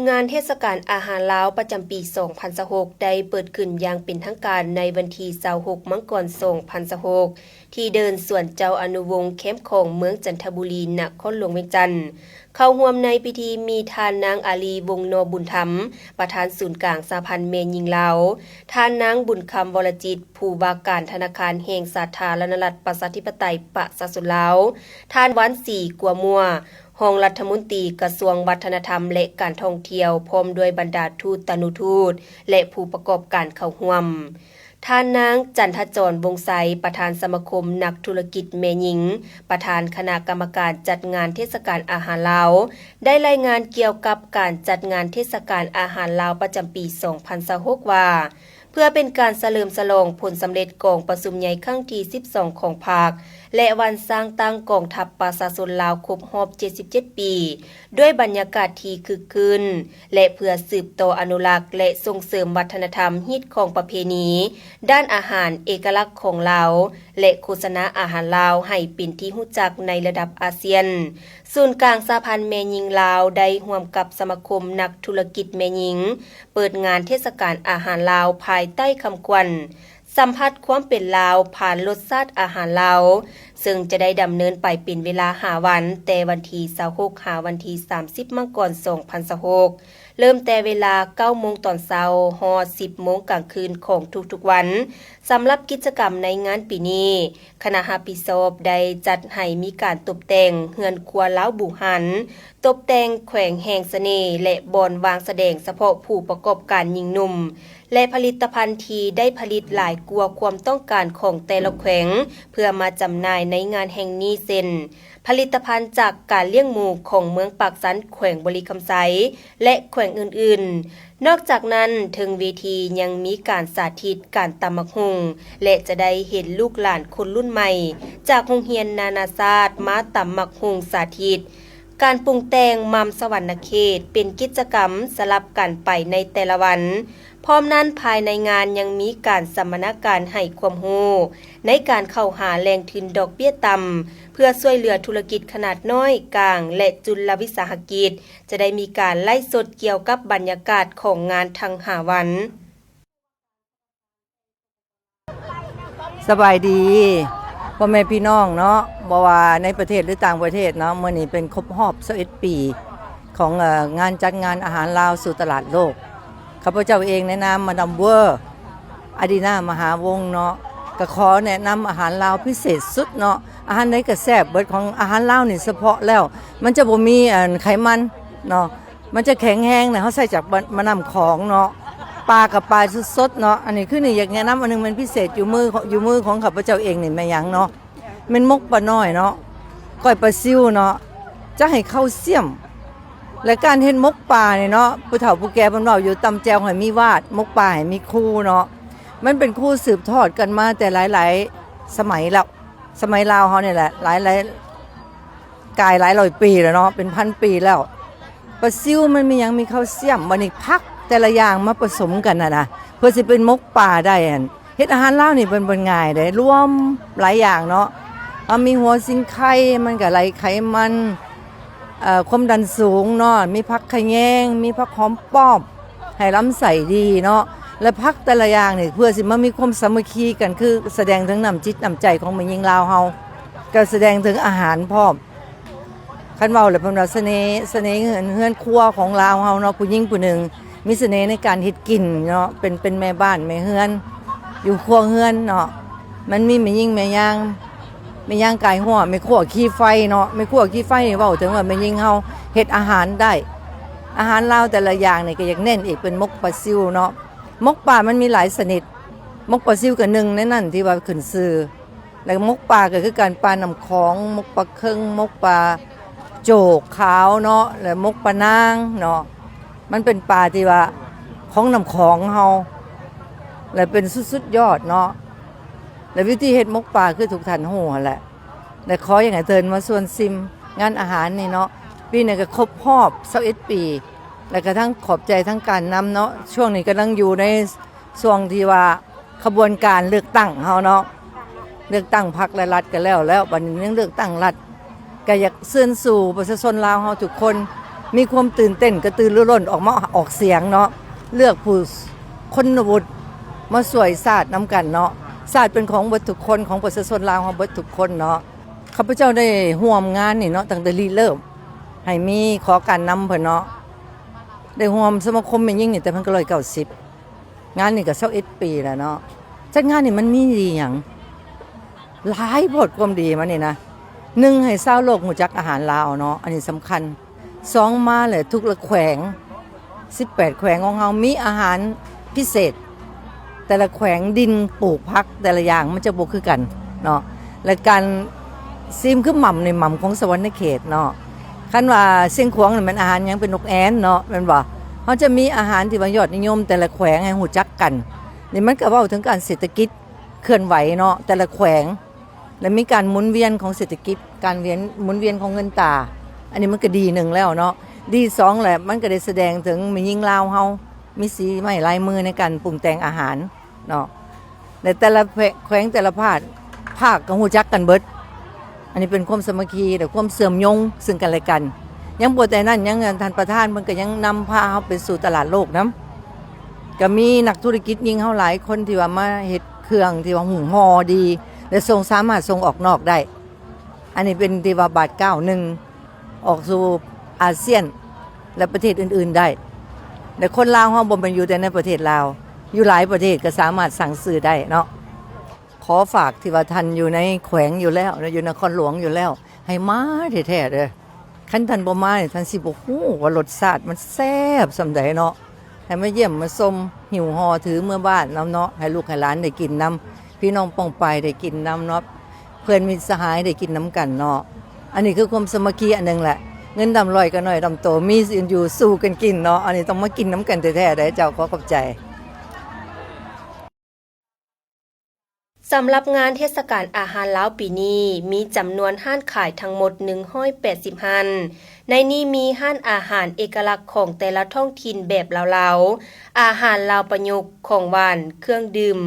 ງານເທດສະການອາຫານລາວປະຈຳປີສອງພັນຊາວຫົກ ໄດ້ເປີດຂຶ້ນຢ່າງເປັນທາງການໃນວັນທີຊາວຫົກ ມັງກອນ ສອງພັນຊາວຫົກ ທີ່ເດີ່ນສວນເຈົ້າອະນຸວົງ ແຄມຂອງ ເມືອງຈັນທະບູລີ ນະຄອນຫຼວງວຽງຈັນ. ເຂົ້າຮ່ວມໃນພິທີມີທ່ານນາງ ອາລີ ວົງນໍບຸນທຳ ປະທານສູນກາງສະຫະພັນແມ່ຍິງລາວ, ທ່ານນາງ ບຸນຄຳ ວໍລະຈິດ ຜູ້ວ່າການທະນາຄານແຫ່ງສາທາລະນະລັດ ປະຊາທິປະໄຕ ປະຊາຊົນລາວ, ທ່ານ ວັນສີ ກົວມົວ ຮອງລັດຖະມົນຕີກະຊວງວັດທະນະທຳ ແລະ ການທ່ອງທ່ຽວ, ພ້ອມດ້ວຍບັນດາທູດຕານຸທູດ ແລະ ຜູ້ປະກອບການເຂົ້າຮ່ວມ. ທ່ານນາງ ຈັນທະຈອນ ວົງໄຊ ປະທານສະມາຄົມນັກທຸລະກິດແມ່ຍິງ, ປະທານຄະນະກຳມະການຈັດງານເທດສະການອາຫານລາວ ໄດ້ລາຍງານກ່ຽວກັບການຈັດງານເທດສະການອາຫານລາວປະຈຳປີສອງພັນຊາວຫົກ ວ່າ ເພື່ອເປັນການສະເຫຼີມສະຫຼອງຜົນສຳເລັດກອງປະຊຸມໃຫຍ່ຄັ້ງທີສິບສອງຂອງພັກ ແລະ ວັນສ້າງຕັ້ງກອງທັບປະຊາຊົນລາວຄົບຮອບເຈັດສິບເຈັດປີ ດ້ວຍບັນຍາກາດທີ່ຄຶກຄື້ນ ແລະ ເພື່ອສືບຕໍ່ອະນຸລັກ ແລະ ສົ່ງເສີມວັດທະນະທຳ, ຮີດຄອງປະເພນີ, ດ້ານອາຫານເອກະລັກຂອງລາວ ແລະ ໂຄສະນາອາຫານລາວໃຫ້ເປັນທີ່ຮູ້ຈັກໃນລະດັບອາຊຽນ. ສູນກາງສະຫະພັນແມ່ຍິງລາວໄດ້ຮ່ວມກັບສະມາຄົມນັກທຸລະກິດແມ່ຍິງ ເປີດງານເທດສະການອາຫານລາວພາຍໃຕ້ຄຳຂວັນ ສຳຜັດຄວາມເປັນລາວ ຜ່ານລົດຊາດອາຫານລາວ, ເຊິ່ງຈະໄດ້ດຳເນີນໄປເປັນເວລາຫ້າວັນ, ແຕ່ວັນທີຊາວຫົກ ຫາວັນທີສາມສິບ ມັງກອນ ສອງພັນຊາວຫົກ ເລີ່ມແຕ່ເວລາເກົ້າໂມງຕອນເຊົ້າ ຮອດສິບໂມງກາງຄືນຂອງທຸກໆວັນ. ສຳລັບກິດຈະກຳໃນງານປີນີ້, ຄະນະຮັບຜິດຊອບໄດ້ຈັດໃຫ້ມີການຕົບແຕ່ງເຮືອນຄົວລາວບູຮັນ, ຕົບແຕ່ງແຂວງແຫ່ງສະເໜ່ ແລະ ບ່ອນວາງສະແດງສະເພາະຜູ້ປະກອບການຍິງໜຸ່ມ ແລະ ຜະລິດຕະພັນທີ່ໄດ້ຜະລິດຫຼາຍກວ່າຄວາມຕ້ອງການຂອງແຕ່ລະແຂວງ ເພື່ອມາຈຳໜ່າຍໃນງານແຫ່ງນີ້ ເຊັ່ນ ຜະລິດຕະພັນຈາກການລ້ຽງໝູຂອງເມືອງປາກຊັນ ແຂວງບໍລິຄຳໄຊ ແລະ ແຂວງອື່ນໆ. ນອກຈາກນັ້ນ, ເທິງເວທີຍັງມີການສາທິດການຕຳໝາກຫຸ່ງ ແລະ ຈະໄດ້ເຫັນລູກຫຼານຄົນລຸ້ນໃໝ່ ຈາກໂຮງຮຽນນານາຊາດມາຕຳໝາກຫຸ່ງສາທິດ ການປຸງແຕ່ງໝ່ຳສະຫວັນນະເຂດ ເປັນກິດຈະກຳສະຫຼັບກັນໄປໃນແຕ່ລະວັນ. ພ້ອມນັ້ນ, ພາຍໃນງານຍັງມີການສຳມະນາການໃຫ້ຄວາມຮູ້ໃນການເຂົ້າຫາແຫຼ່ງທຶນດອກເບ້ຍຕ່ຳ ເພື່ອຊ່ວຍເຫຼືອທຸລະກິດຂະໜາດນ້ອຍ, ກາງ ແລະ ຈຸນລະວິສາຫະກິດ. ຈະໄດ້ມີການໄລฟ์ສົດກ່ຽວກັບບັນຍາກາດຂອງງານທັງຫ້າວັນ. ສະບາຍດີພໍ່ແມ່ພີ່ນ້ອງເນາະ, ບໍ່ວ່າໃນປະເທດ ຫຼື ຕ່າງປະເທດເນາະ, ມື້ນີ້ເປັນຄົບຮອບຊາວເອັດປີຂອງ ເອີ ງານຈັດງານອາຫານລາວສູ່ຕະຫຼາດໂລກ. ຂ້າພະເຈົ້າເອງໃນນາມມາດາມເວີ ອາດີນາ ມະຫາວົງເນາະ, ກໍຂໍແນະນຳອາຫານລາວພິເສດສຸດເນາະ. ອາຫານໃດກໍແຊບເບິດ, ຂອງອາຫານລາວນີ້ສະເພາະແລ້ວ ມັນຈະບໍ່ມີ ອັນ ໄຂມັນເນາະ. ມັນຈະແຂງແຮງນະ, ເຮົາໃຊ້ຈາກ ມະ ມະນ້ຳຂອງເນາະ, ປາກໍປາສົດໆເນາະ. ອັນນີ້ຄືນີ້ຢາກແນະນຳອັນໜຶ່ງແມ່ນພິເສດຢູ່ມື ຢູ່ມືຂອງຂ້າພະເຈົ້າເອງນີ້ ແມ່ນຫຍັງເນາະ, ແມ່ນໝົກປານ້ອຍເນາະ, ກ້ອຍປາຊິວເນາະ, ຈະໃຫ້ເຂົ້າສ່ຽມ. ແລະ ການເຮັດໝົກປານີ້ເນາະ, ຜູ້ເຖົ້າຜູ້ແກ່ເພິ່ນເວົ້າຢູ່, ຕຳແຈ່ວໃຫ້ມີວາດ, ໝົກປາໃຫ້ມີຄູເນາະ. ມັນເປັນຄູສືບທອດກັນມາແຕ່ຫຼາຍໆສະໄໝແລ້ວ, ສະໄໝລາວເຮົານີ້ແຫຼະ, ຫຼາຍໆ ກາຍຫຼາຍຮ້ອຍປີແລ້ວເນາະ, ເປັນພັນປີແລ້ວ. ປາຊິວມັນມີຫຍັງ? ມີແຄວຊຽມ. ບັດນີ້ຜັກແຕ່ລະຢ່າງມາປະສົມກັນຫັ້ນນະ, ເພື່ອຊິເປັນໝົກປາໄດ້ຫັ້ນ. ເຮັດອາຫານລາວນີ້ເປັນ ເປັນງ່າຍເດ້, ລວມຫຼາຍຢ່າງເນາະ. ເຮົາມີຫົວສິງໄຄ, ມັນກໍໄຫຼໄຂມັນ, ເອີ ຄວາມດັນສູງເນາະ, ມີຜັກຂະແຍງ, ມີຜັກຫອມປ້ອມ, ໃຫ້ລຳໄສ້ດີເນາະ. ແລະ ຜັກແຕ່ລະຢ່າງນີ້ ເພື່ອຊິມາມີຄວາມສາມັກຄີກັນ, ຄືສະແດງເຖິງນ້ຳຈິດນ້ຳໃຈຂອງແມ່ຍິງລາວເຮົາ, ກໍສະແດງເຖິງອາຫານພ້ອມ. ຄັນເວົ້າແລ້ວເພິ່ນວ່າສະເໜ່, ສະເໜ່ເຮືອນ, ເຮືອນຄົວຂອງລາວເຮົາເນາະ, ຜູ້ຍິງຜູ້ໜຶ່ງມີສະເໜ່ໃນການເຮັດກິນເນາະ, ເປັນ, ເປັນແມ່ບ້ານແມ່ເຮືອນ ຢູ່ຄົວເຮືອນເນາະ. ມັນມີແມ່ຍິງແມ່ຍາງ, ແມ່ຍາງກາຍຮົ້ວ, ແມ່ຄົວຂີ້ໄຟເນາະ. ແມ່ຄົວຂີ້ໄຟນີ້ເວົ້າເຖິງວ່າແມ່ຍິງເຮົາເຮັດອາຫານໄດ້. ອາຫານລາວແຕ່ລະຢ່າງນີ້ກໍຢາກເນັ້ນອີກ, ເປັນໝົກປາຊິວເນາະ. ໝົກປາມັນມີຫຼາຍຊະນິດ, ໝົກປາຊິວກໍໜຶ່ງໃນນັ້ນທີ່ວ່າຂຶ້ນຊື່. ແລ້ວໝົກປາກໍຄືກັນ, ປານ້ຳຂອງ, ໝົກປາເຄິງ, ໝົກປາໂຈກຂາວເນາະ, ແລ້ວໝົກປານາງເນາະ. ມັນເປັນປາທີ່ວ່າຂອງນ້ຳຂອງເຮົາ ແລະ ເປັນສຸດ, ສຸດຍອດເນາະ. ແລະ ວິທີເຮັດໝົກປາຄືທຸກທ່ານຮູ້ຫັ້ນແຫຼະ. ແລະ ຂໍຢາກໃຫ້ເຊີນມາຊວນຊິມງານອາຫານນີ້ເນາະ. ປີນີ້ກໍຄົບຮອບຊາວເອັດປີ, ແລະ ກະທັງຂອບໃຈທາງການນຳເນາະ. ຊ່ວງນີ້ກຳລັງຢູ່ໃນຊ່ວງທີ່ວ່າ ຂະບວນການເລືອກຕັ້ງເຮົາເນາະ, ເລືອກຕັ້ງພັກແລະລັດກໍແລ້ວແລ້ວ, ບັດນີ້ຍັງເລືອກຕັ້ງລັດ, ກໍຢາກເຊີນຊູ່ປະຊາຊົນລາວເຮົາທຸກຄົນ ມີຄວາມຕື່ນເຕັ້ນກະຕືລືລົ້ນອອກມາອອກສຽງເນາະ ເລືອກຜູ້ຄົນນະວຸດມາຊ່ວຍຊາດນຳກັນເນາະ. ຊາດເປັນຂອງເບິດທຸກຄົນ ຂອງປະຊາຊົນລາວເຮົາເບິດທຸກຄົນເນາະ. ຂ້າພະເຈົ້າໄດ້ຮ່ວມງານນີ້ເນາະ ຕັ້ງແຕ່ລິເລີ່ມ ໃຫ້ມີຂໍການນຳເພິ່ນເນາະ ໄດ້ຮ່ວມສະມາຄົມແມ່ຍິງນີ້ແຕ່ພັນເກົ້າຮ້ອຍເກົ້າສິບ ງານນີ້ກໍຊາວເອັດປີແລ້ວເນາະ. ຈັດງານນີ້ມັນມີດີຫຍັງ? ຫຼາຍໂພດຄວາມດີມານີ້ນະ. ໜຶ່ງ ໃຫ້ຊາວໂລກຮູ້ຈັກອາຫານລາວເນາະ ອັນນີ້ສຳຄັນ. ສອງ ມາແລ້ວທຸກລະແຂວງ ສິບແປດແຂວງຂອງເຮົາມີອາຫານພິເສດ ແຕ່ລະແຂວງດິນປູກຜັກແຕ່ລະຢ່າງມັນຈະບໍ່ຄືກັນເນາະ ແລະການຊີມຄືໝ່ຳນີ້ໝ່ຳຂອງສະຫວັນນະເຂດເນາະ. ຄັນວ່າຊຽງຂວາງນີ້ແມ່ນອາຫານຫຍັງ? ເປັນນົກແອ່ນເນາະ ແມ່ນບໍ່? ເຮົາຈະມີອາຫານທີ່ວ່າຍອດນິຍົມແຕ່ລະແຂວງໃຫ້ຮູ້ຈັກກັນ. ນີ້ມັນກໍເວົ້າເຖິງການເສດຖະກິດເຄື່ອນໄຫວເນາະ ແຕ່ລະແຂວງ ແລະມີການໝູນວຽນຂອງເສດຖະກິດ ການວຽນ ໝູນວຽນຂອງເງິນຕາ ອັນນີ້ມັນກໍດີໜຶ່ງແລ້ວເນາະ. ດີສອງ ແຫຼະ ມັນກໍໄດ້ສະແດງເຖິງແມ່ຍິງລາວເຮົາມີສີໄມ້ລາຍມືໃນການປຸງແຕ່ງອາຫານເນາະ ແລະແຕ່ລະແຂວງແຕ່ລະພາກ ພາກກໍຮູ້ຈັກກັນເບິດ. ອັນນີ້ເປັນຄວາມສາມັກຄີ ແລະຄວາມເຊື່ອມໂຍງເຊິ່ງກັນແລະກັນ. ຍັງບໍ່ແຕ່ນັ້ນ ຍັງທ່ານປະທານເພິ່ນກໍຍັງນຳພາເຮົາໄປສູ່ຕະຫຼາດໂລກນຳ ກໍມີນັກທຸລະກິດຍິງເຮົາຫຼາຍຄົນທີ່ວ່າມາເຮັດເຄື່ອງທີ່ວ່າຫຸ້ມຫໍ່ດີ ແລະສົ່ງ ສາມາດສົ່ງອອກນອກໄດ້. ອັນນີ້ເປັນທີ່ວ່າບາດກ້າວໜຶ່ງອອກສູ່ອາຊຽນ ແລະປະເທດອື່ນໆໄດ້ ແລະຄົນລາວເຮົາບໍ່ແມ່ນຢູ່ແຕ່ໃນປະເທດລາວ ຢູ່ຫຼາຍປະເທດກໍສາມາດສັ່ງຊື້ໄດ້ເນາະ. ຂໍຝາກທີ່ວ່າທ່ານຢູ່ໃນແຂວງຢູ່ແລ້ວ ຢູ່ນະຄອນຫຼວງຢູ່ແລ້ວ ໃຫ້ມາແທ້ໆເດີ. ຄັນທ່ານບໍ່ມານີ້ ທ່ານຊິບໍ່ຮູ້ວ່າລົດຊາດມັນແຊບສ່ຳໃດເນາະ. ໃຫ້ມາຢ້ຽມມາຊົມ ຫິ້ວຫໍ່ຖືເມືອບ້ານນຳເນາະ ໃຫ້ລູກໃຫ້ຫຼານໄດ້ກິນນຳ ພີ່ນ້ອງປ້ອງປາຍໄດ້ກິນນຳເນາະ ເພື່ອນມິດສະຫາຍໄດ້ກິນນຳກັນເນາະ. ອັນນີ້ຄືຄວາມສາມັກຄີອັນໜຶ່ງແຫຼະ ເງິນດຳຫຼ້ອຍກໍໜ້ອຍດຳໂຕ ມີຢູ່ສູ້ກັນກິນເນາະ. ອັນນີ້ຕ້ອງມາກິນນຳກັນແທ້ໆເດີເຈົ້າ. ຂໍຂອບໃຈ. ສຳລັບງານເທດສະການອາຫານລາວປີນີ້ ມີຈຳນວນຮ້ານຂາຍທັງໝົດໜຶ່ງຮ້ອຍແປດສິບຮ້ານ, ໃນນີ້ມີຮ້ານອາຫານເອກະລັກຂອງແຕ່ລະທ້ອງຖິ່ນແບບລາວໆ, ອາຫານລາວປະຍຸກ, ຂອງຫວານ, ເຄື່ອງດື່ມ,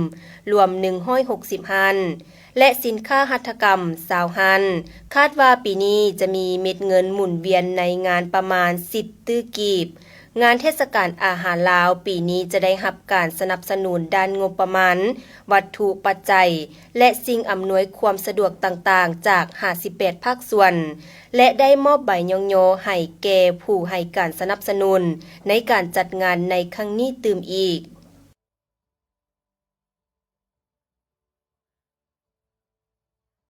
ລວມໜຶ່ງຮ້ອຍຫົກສິບຮ້ານ ແລະ ສິນຄ້າຫັດຖະກຳຊາວຮ້ານ. ຄາດວ່າປີນີ້ຈະມີເມັດເງິນໝູນວຽນໃນງານປະມານສິບຕື້ກີບ. ງານເທດສະການອາຫານລາວປີນີ້ຈະໄດ້ຮັບການສະໜັບສະໜູນດ້ານງົບປະມານ, ວັດຖຸປັດໄຈ ແລະ ສິ່ງອຳນວຍຄວາມສະດວກຕ່າງໆ ຈາກຫ້າສິບແປດພາກສ່ວນ ແລະ ໄດ້ມອບໃບຍ້ອງຍໍໃຫ້ແກ່ຜູ້ໃຫ້ການສະໜັບສະໜູນໃນການຈັດງານໃນຄັ້ງນີ້ຕື່ມອີກ.